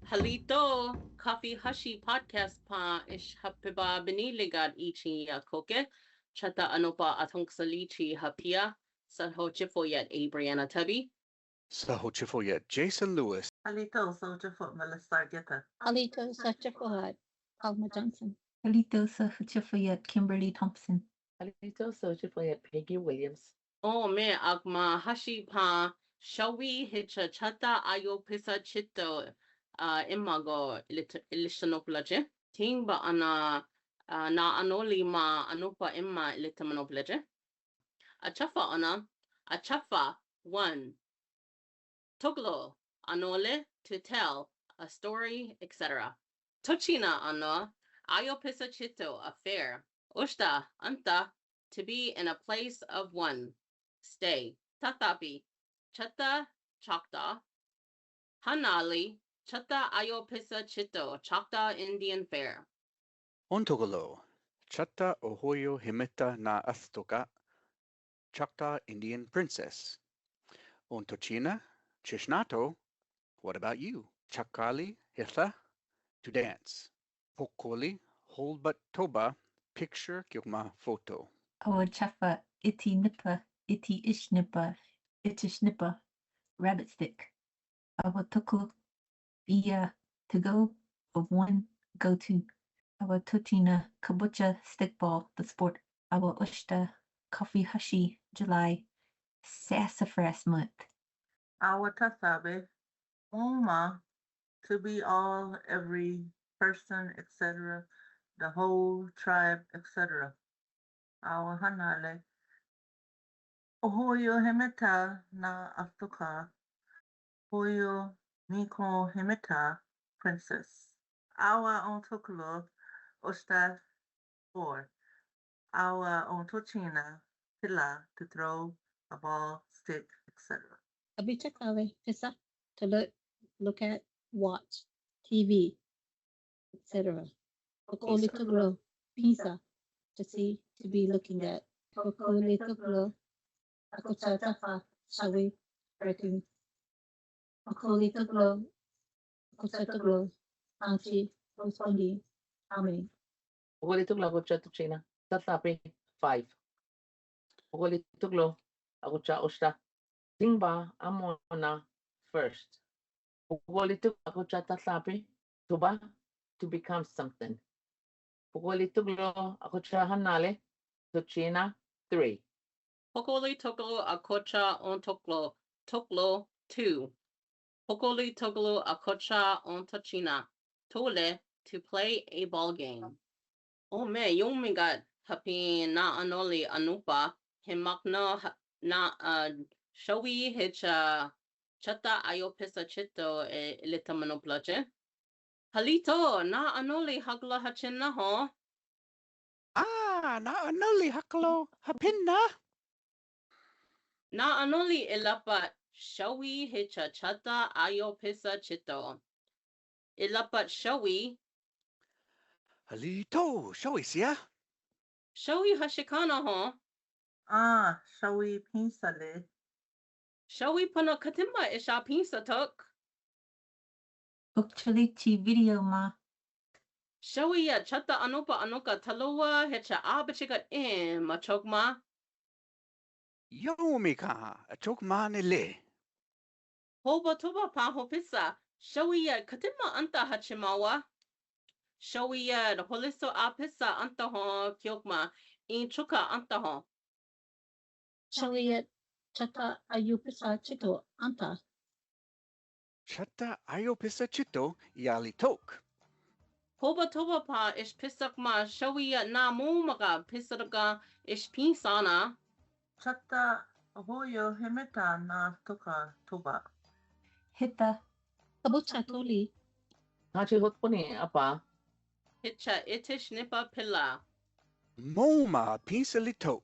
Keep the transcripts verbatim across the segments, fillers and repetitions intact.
Halito, Coffee Hushy Podcast pa ish hapeba beniligat ichi ya koke, chata anopa atong salichi hapia, sa ho chifo yet Abriana Tubby. Sa ho chifo yet Jason Lewis. Halito, sa ho chifo Melissa Geta. Halito, sa ho chifo yet Alma Johnson. Halito, sa ho chifo yet Kimberly Thompson. Halito, sa ho chifo yet Peggy Williams. Oh, me akma hashi pa shawi hicha chata ayo pisa chito, uh, imago ilit-, ilishanok laje. Ting ba ana, uh, na anoli ma anopa ima ilitamanok laje. Achafa ana, achafa, one. Toklo, anole, to tell, a story, et cetera. Tochina ana, ayo pisa chito, a fair. Oshta, anta, to be in a place of one. Stay. Tatapi, chata, chakta. Hanali, chata ayo pisa chito, Chakta Indian Fair. Ontokolo, chata ohoyo hemeta na astoka, Chakta Indian Princess. Ontochina, chishnato, what about you? Chakali, hitha, to dance. Pokoli, holbat toba, picture, kiokma photo. Awa chafa, iti nipa, iti ish nipa, itish nipa, rabbit stick. Awa toklo, iya, to go, of one, go to. Awa tochina, kabocha stickball, the sport. Awa oshta, coffee hashi, July, sassafras month. Awa tasabe, oma, to be all, every person, et cetera, the whole tribe, et cetera. Awa hanale, ohoyo hemeta na astoka, hoyo miko hemeta princess. Awa ontoklo oshta four. Awa ontochina pila to throw a ball, stick, et cetera. Abichakale pisa, to look, look at, watch, T V, et cetera. Okoli toklo, pinsa, to see, to be looking at. Okoli toklo, akocha tafa, shawi, breaking. Okoli toklo, akocha toklo, anchi, responding, amen. Okoli toklo, akocha tochina, tatapi, five. Okoli toklo, akocha oshta, tingba amona first. Okoli toklo, akocha tatapi, toba, to become something. Okoli toklo, akocha hanale, tochina, three. Okoli toklo, akocha ontoklo, toklo, two. Okoli toklo, akocha ontochina, tole, to play a ball game. Oh, me, yonmigat happy na anoli anopa, hemakno ha-, na, uh, shawi hicha chata ayo pisa chito e ilitamanok laje. Halito, na anoli haklo hachina ho. Ah, na anoli haklo hapinna. Na anoli ilapat shawi hicha chata ayo pisa chito. Ilapat shawi. Halito, shawi siha. Shawi hashikana ho. Ah, shawi pinsale. Shawi pana katimma isha pinsatok. Ukchalichi video ma. Shawi ya chata anopa anoka talowa hicha abichikat im achokma. Yomika, achokma nile. Hoba toba pa ho pisa, shawi ya katimma anta hachimawa. Shawi ya holiso a pisa anta ho kiokma, in chuka anta ho. Shawi ya chata ayo pisa chito anta. Chata ayo pisa chito yalitok. Hoba toba pa ish pisakma shawi ya na momaka pisaka ish pinsana. Chata ahoyo hemeta na toka toba. Hita. Kabucha tuli. Hachi hotponi apa. Hicha itish nipa pila. Moma pinsalitok.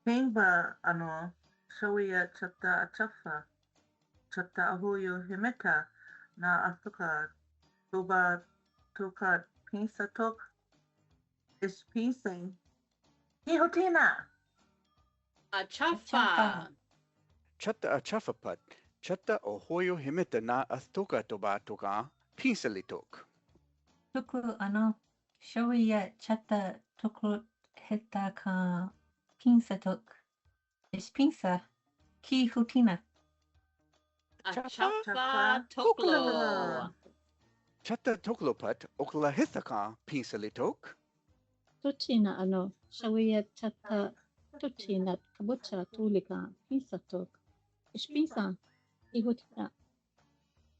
Pingba ano shawi ya chata achafa. Chata ahoyo hemeta na atoka toba toka pinsatok. Ish pinsa. Ihotina. Achafa. Achafa. Chata achafa pat. Chata ahoyo hemeta na atoka toba toka. pinsalítok. Tuklo' åno, xowiya chatta tuklo' heta kan pinsatok. Ispinsa, ki hotina. Achaffa, tuklo'. Chatta tuklo' pat okla' heta kan pinsalítok. Tochina åno, xowiya chatta tochina kabocha toli kan pinsatok. Ispinsa, ki hotina.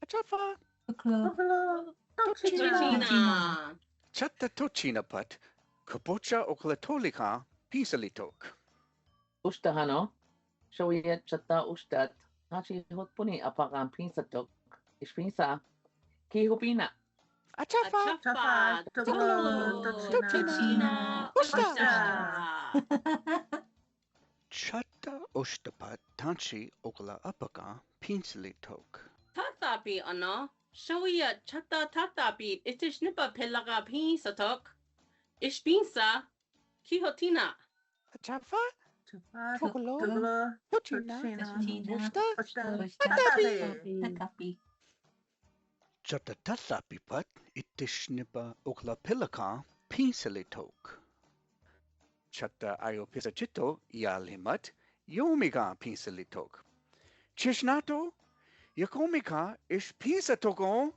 Achaffa. Tuklo'. Tochina. Chatta tochina pat kabocha okla' toli kan pinsalítok. Usta åno, xowiya chatta usta tanchi hotponi apakkan pinsatok. Ispinsa, ki hopina. Achaffa. Achaffa. Tuklo'. Tochina. Usta. Chatta usta pat tanchi okla' apakkan pinsalítok. Tåtåpi åno, xowiya chatta tåtåpi ittichnipa pelakan pinsatok. Ispinsa, ki hotina. Achaffa. Tuklo'. Tochina. Usta. Tåtåpi. Chatta tåtåpi pat ittichnipa okla' pelakan pinsalítok. Chatta ayu pisachito ya limat yomi kan pinsalítok. Chisnåto, ya komi kan ispinsatok on.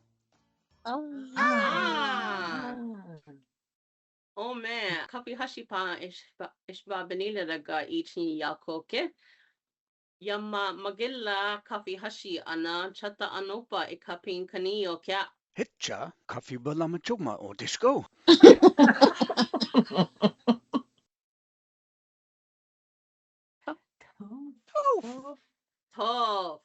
Oh man, kafihashi pa' ixba, ixba benilera ga' i chiniyåkoke. Ya ma, magella kafihashi åna chatta ånopa i kapin kaniyo-ka. Hecha kafi ba lama chuma o disko. Tough. Tough.